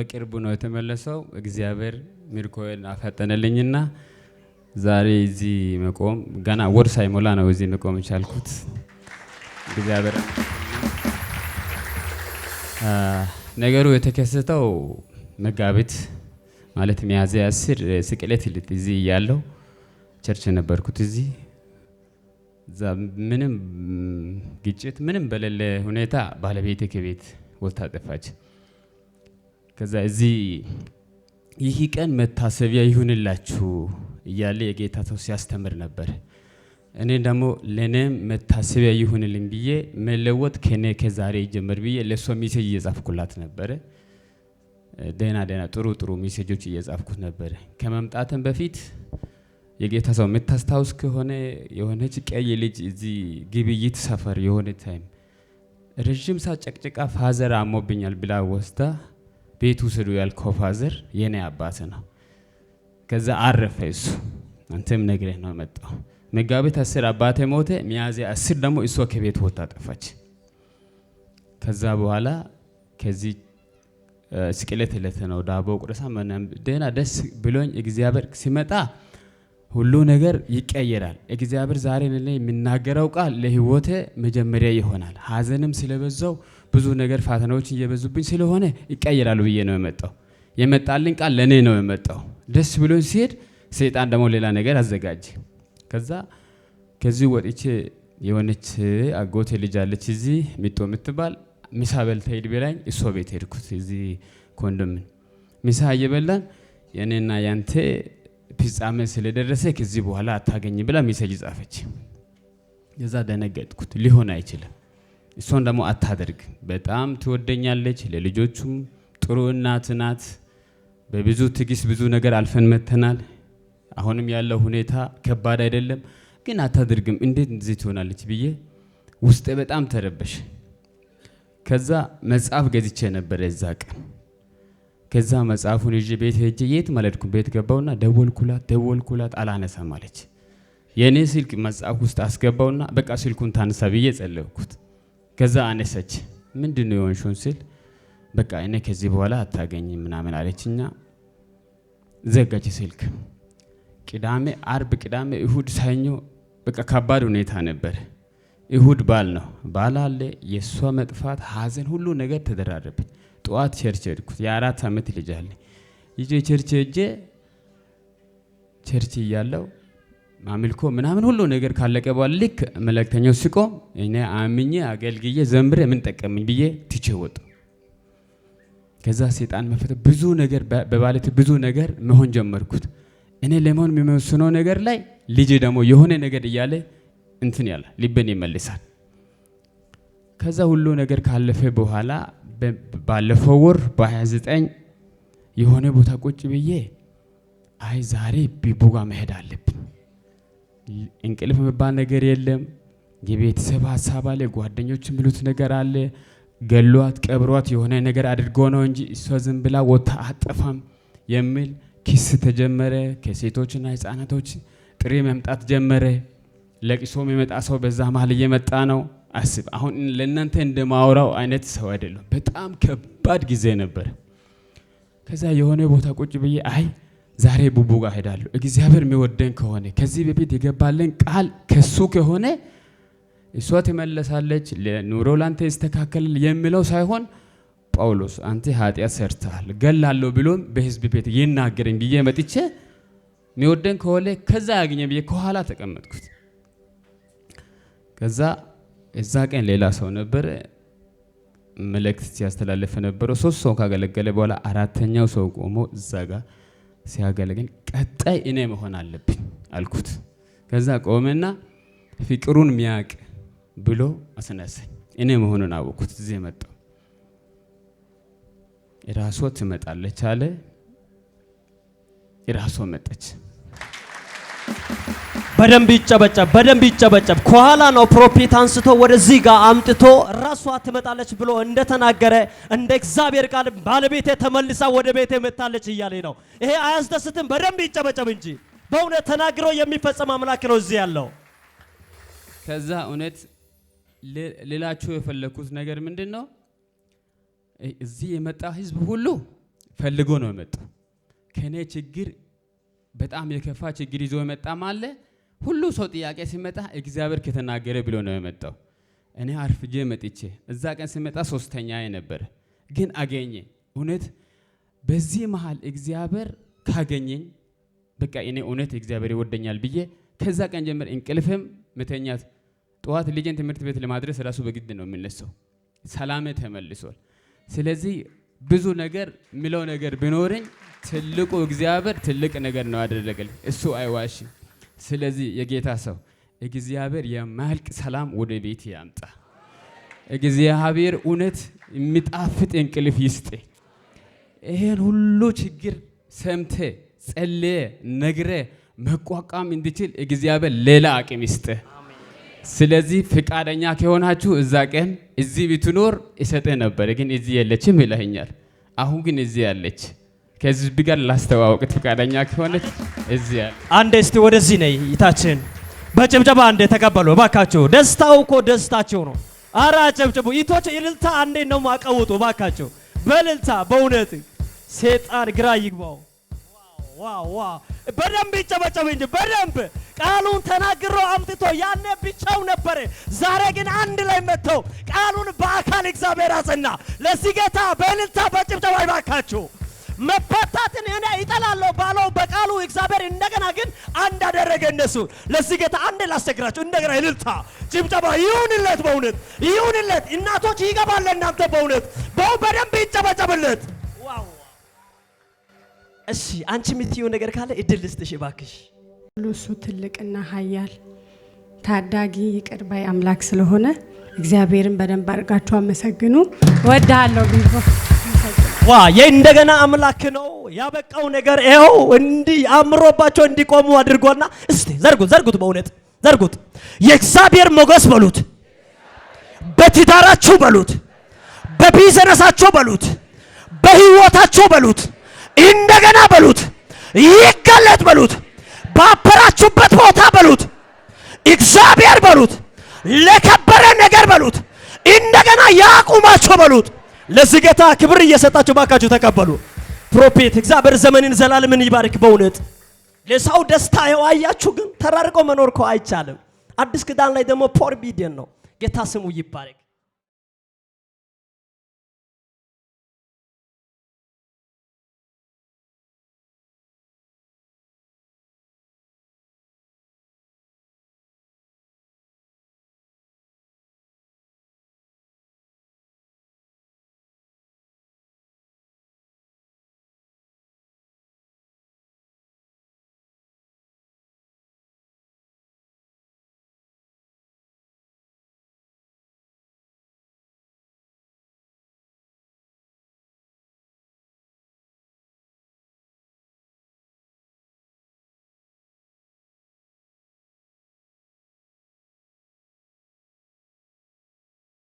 በቅርቡ ነው የተመለሰው። እግዚአብሔር ምርኮዬን አፈጠነልኝና ዛሬ እዚህ መቆም፣ ገና ወር ሳይሞላ ነው እዚህ መቆም የቻልኩት። እግዚአብሔር ነገሩ የተከሰተው መጋቢት ማለት ሚያዝያ 10 ስቅለት ዕለት እዚህ እያለሁ church ነበርኩት። እዚህ እዛ ምንም ግጭት ምንም በሌለ ሁኔታ ባለቤቴ ከቤት ወጥታ ጠፋች። ከዛ እዚህ ይህ ቀን መታሰቢያ ይሁንላችሁ እያለ የጌታ ሰው ሲያስተምር ነበር። እኔ ደግሞ ለእኔም መታሰቢያ ይሁንልኝ ብዬ መለወጥ ከኔ ከዛሬ ይጀምር ብዬ ለእሷ message እየጻፍኩላት ነበረ። ደህና ደህና ጥሩ ጥሩ ሜሴጆች እየጻፍኩት ነበረ። ከመምጣትም በፊት የጌታ ሰው የምታስታውስ ከሆነ የሆነች ቀይ ልጅ እዚህ ግብይት ሰፈር የሆነ time ረዥም ሰዓት ጨቅጭቃ father አሞብኛል ብላ ወስዳ ቤት ውሰዱ ያልከው father የኔ አባት ነው። ከዛ አረፈ እሱ። አንተም ነግረህ ነው የመጣው። መጋቢት 10 አባቴ ሞተ። ሚያዝያ 10 ደግሞ እሷ ከቤት ወጥታ ጠፋች። ከዛ በኋላ ከዚህ ስቅለት ዕለት ነው ዳቦ ቁረሳ ምናምን ደህና ደስ ብሎኝ እግዚአብሔር ሲመጣ ሁሉ ነገር ይቀየራል። እግዚአብሔር ዛሬ ለኔ የሚናገረው ቃል ለህይወቴ መጀመሪያ ይሆናል። ሀዘንም ስለበዛው ብዙ ነገር ፈተናዎች እየበዙብኝ ስለሆነ ይቀየራሉ ብዬ ነው የመጣው። የመጣልኝ ቃል ለኔ ነው የመጣው። ደስ ብሎኝ ሲሄድ ሰይጣን ደግሞ ሌላ ነገር አዘጋጀ። ከዛ ከዚህ ወጥቼ የሆነች አጎቴ ልጅ አለች እዚህ ሚጦ የምትባል፣ ምሳ በልተ ሂድ ብላኝ እሷ ቤት ሄድኩት። እዚህ ኮንዶምን ምሳ እየበላን የኔና ያንተ ፍጻሜ ስለደረሰ ከዚህ በኋላ አታገኝ ብላ message ጻፈች። የዛ ደነገጥኩት። ሊሆን አይችልም። እሷን ደግሞ አታደርግ። በጣም ትወደኛለች። ለልጆቹም ጥሩ እናት ናት። በብዙ ትዕግስት ብዙ ነገር አልፈን መተናል። አሁንም ያለው ሁኔታ ከባድ አይደለም፣ ግን አታደርግም። እንዴት እንደዚህ ትሆናለች ብዬ ውስጤ በጣም ተረበሽ። ከዛ መጽሐፍ ገዝቼ ነበረ እዛ ቀን። ከዛ መጽሐፉን ይዤ ቤት ሄጄ የት አልሄድኩም። ቤት ገባውና ደወልኩላት ደወልኩላት፣ አላነሳም አለች። የእኔ ስልክ መጽሐፍ ውስጥ አስገባውና በቃ ስልኩን ታንሳ ብዬ ጸለይኩት። ከዛ አነሰች። ምንድን ነው የሆንሽውን ስል በቃ እኔ ከዚህ በኋላ አታገኝም ምናምን አለችኛ፣ ዘጋች ስልክ። ቅዳሜ፣ አርብ፣ ቅዳሜ፣ እሁድ፣ ሰኞ በቃ ከባድ ሁኔታ ነበር። እሁድ ባል ነው ባል አለ፣ የእሷ መጥፋት፣ ሀዘን፣ ሁሉ ነገር ተደራረብኝ። ጠዋት church ሄድኩት። የ4 ዓመት ልጅ አለ ይዤ church ሄጄ church እያለው አምልኮ ምናምን ሁሉ ነገር ካለቀ በኋላ ልክ መልእክተኛው ሲቆም እኔ አምኜ አገልግዬ ዘምሬ ምን ጠቀመኝ ብዬ ትቼ ወጣሁ። ከዛ ሰይጣን መፈተ ብዙ ነገር በባለቤቴ ብዙ ነገር መሆን ጀመርኩት። እኔ ለመሆን የሚመስለው ነገር ላይ ልጅ ደግሞ የሆነ ነገር እያለ እንትን ያለ ልቤን ይመልሳል። ከዛ ሁሉ ነገር ካለፈ በኋላ ባለፈው ወር በ29 የሆነ ቦታ ቁጭ ብዬ አይ ዛሬ ቢቡ ጋ መሄድ አለብኝ። እንቅልፍ የሚባል ነገር የለም። የቤተሰብ ሀሳብ አለ፣ ጓደኞች የሚሉት ነገር አለ። ገሏት ቀብሯት የሆነ ነገር አድርጎ ነው እንጂ እሷ ዝም ብላ ወጥታ አጠፋም የሚል ክስ ተጀመረ። ከሴቶችና ህፃናቶች ጥሪ መምጣት ጀመረ። ለቅሶ የሚመጣ ሰው በዛ መሀል እየመጣ ነው። አስብ፣ አሁን ለእናንተ እንደማወራው አይነት ሰው አይደለም። በጣም ከባድ ጊዜ ነበር። ከዛ የሆነ ቦታ ቁጭ ብዬ አይ ዛሬ ቡቡ ጋር ሄዳለሁ። እግዚአብሔር የሚወደን ከሆነ፣ ከዚህ በፊት የገባልን ቃል ከሱ ከሆነ እሷ ትመለሳለች፣ ኑሮ ላንተ ይስተካከላል የሚለው ሳይሆን ጳውሎስ አንተ ኃጢአት ሰርተሃል ገላለሁ ብሎም በህዝብ ቤት ይናገረኝ ብዬ መጥቼ የሚወደን ከሆነ ከዛ ያገኘ ብዬ ከኋላ ተቀመጥኩት። ከዛ እዛ ቀን ሌላ ሰው ነበር መልእክት ሲያስተላልፍ ነበረው። ሶስት ሰው ካገለገለ በኋላ አራተኛው ሰው ቆሞ እዛ ጋር ሲያገለግል ቀጣይ እኔ መሆን አለብኝ አልኩት። ከዛ ቆመና ፍቅሩን ሚያቅ ብሎ አስነሳኝ። እኔ መሆኑን አወኩት። እዚህ መጣሁ። ራሷ ትመጣለች አለ። ራሷ መጣች። በደንብ ይጨበጨብ፣ በደንብ ይጨበጨብ። ከኋላ ነው pulpit አንስቶ ወደዚህ ጋር አምጥቶ ራሷ ትመጣለች ብሎ እንደተናገረ እንደ እግዚአብሔር ቃል ባለቤቴ ተመልሳ ወደ ቤቴ መጣለች እያለ ነው። ይሄ አያስደስትም? በደንብ ይጨበጨብ እንጂ። በእውነት ተናግሮ የሚፈጸም አምላክ ነው እዚህ ያለው። ከዛ እውነት ልላችሁ የፈለኩት ነገር ምንድን ነው? እዚህ የመጣ ህዝብ ሁሉ ፈልጎ ነው የመጣው። ከኔ ችግር በጣም የከፋ ችግር ይዞ የመጣም አለ። ሁሉ ሰው ጥያቄ ሲመጣ እግዚአብሔር ከተናገረ ብሎ ነው የመጣው። እኔ አርፍጄ መጥቼ እዛ ቀን ሲመጣ ሶስተኛ ነበረ፣ ግን አገኘ። እውነት በዚህ መሃል እግዚአብሔር ካገኘኝ በቃ እኔ እውነት እግዚአብሔር ይወደኛል ብዬ ከዛ ቀን ጀምር እንቅልፍም መተኛት፣ ጠዋት ልጄን ትምህርት ቤት ለማድረስ ራሱ በግድ ነው የምነሳው። ሰላሜ ተመልሷል። ስለዚህ ብዙ ነገር የሚለው ነገር ቢኖረኝ ትልቁ እግዚአብሔር ትልቅ ነገር ነው ያደረገልኝ። እሱ አይዋሽም። ስለዚህ የጌታ ሰው እግዚአብሔር የማያልቅ ሰላም ወደ ቤት ያምጣ። እግዚአብሔር እውነት የሚጣፍጥ እንቅልፍ ይስጥ። ይሄን ሁሉ ችግር ሰምተ ጸልየ ነግረ መቋቋም እንድችል እግዚአብሔር ሌላ አቅም ይስጥ። ስለዚህ ፍቃደኛ ከሆናችሁ እዛ ቀን እዚህ ብትኖር እሰጥህ ነበር፣ ግን እዚህ የለችም ይለኛል። አሁን ግን እዚህ ያለች ከህዝብ ጋር ላስተዋወቅት ፍቃደኛ ከሆነች እዚህ ያለ። አንዴ እስቲ ወደዚህ ነይ ይታችን በጭብጨባ አንዴ ተቀበሉ እባካችሁ። ደስታው እኮ ደስታቸው ነው። አረ አጨብጭቡ። ይቶች እልልታ አንዴ ነው ማቀውጡ እባካችሁ በእልልታ። በእውነት ሴጣን ግራ ይግባው። Wow wow! በደንብ ይጨበጨብ እንጂ በደንብ። ቃሉን ተናግሮ አምጥቶ ያኔ ብቻው ነበረ። ዛሬ ግን አንድ ላይ መጥተው ቃሉን በአካል እግዚአብሔር አጸና። ለዚህ ጌታ በእልልታ በጭብጨባ ይባካችሁ። መበታተን እኔ ይጠላለሁ ባለው በቃሉ እግዚአብሔር እንደገና ግን አንድ አደረገ እነሱ። ለዚህ ጌታ አንድ ላስቸግራችሁ፣ እንደገና እልልታ ጭብጨባ ይሁንለት፣ በእውነት ይሁንለት። እናቶች ይገባል ለእናንተ በእውነት በደንብ ይጨበጨብለት። Wow! እሺ፣ አንቺ የምትይው ነገር ካለ እድል ልስጥሽ እባክሽ። ሁሉ እሱ ትልቅና ኃያል ታዳጊ ይቅር ባይ አምላክ ስለሆነ እግዚአብሔርን በደንብ አድርጋችሁ አመሰግኑ። እወድሃለሁ ቢቦ። ዋ የእንደገና አምላክ ነው ያበቃው ነገር ይኸው እንዲህ አምሮባቸው እንዲቆሙ አድርጎና እስቲ ዘርጉት፣ ዘርጉት፣ በእውነት ዘርጉት። የእግዚአብሔር ሞገስ በሉት፣ በትዳራችሁ በሉት፣ በቢዝነሳችሁ በሉት፣ በህይወታችሁ በሉት፣ እንደገና በሉት፣ ይገለጥ በሉት፣ ባፈራችሁበት ቦታ በሉት፣ እግዚአብሔር በሉት፣ ለከበረ ነገር በሉት፣ እንደገና ያቁማችሁ በሉት። ለዚህ ጌታ ክብር እየሰጣችሁ ባካችሁ ተቀበሉ። Prophet እግዚአብሔር ዘመንን ዘላለምን ይባርክ። በእውነት ለሰው ደስታ ይኸው አያችሁ። ግን ተራርቆ መኖር እኮ አይቻልም። አዲስ ኪዳን ላይ ደግሞ forbidden ነው። ጌታ ስሙ ይባረክ።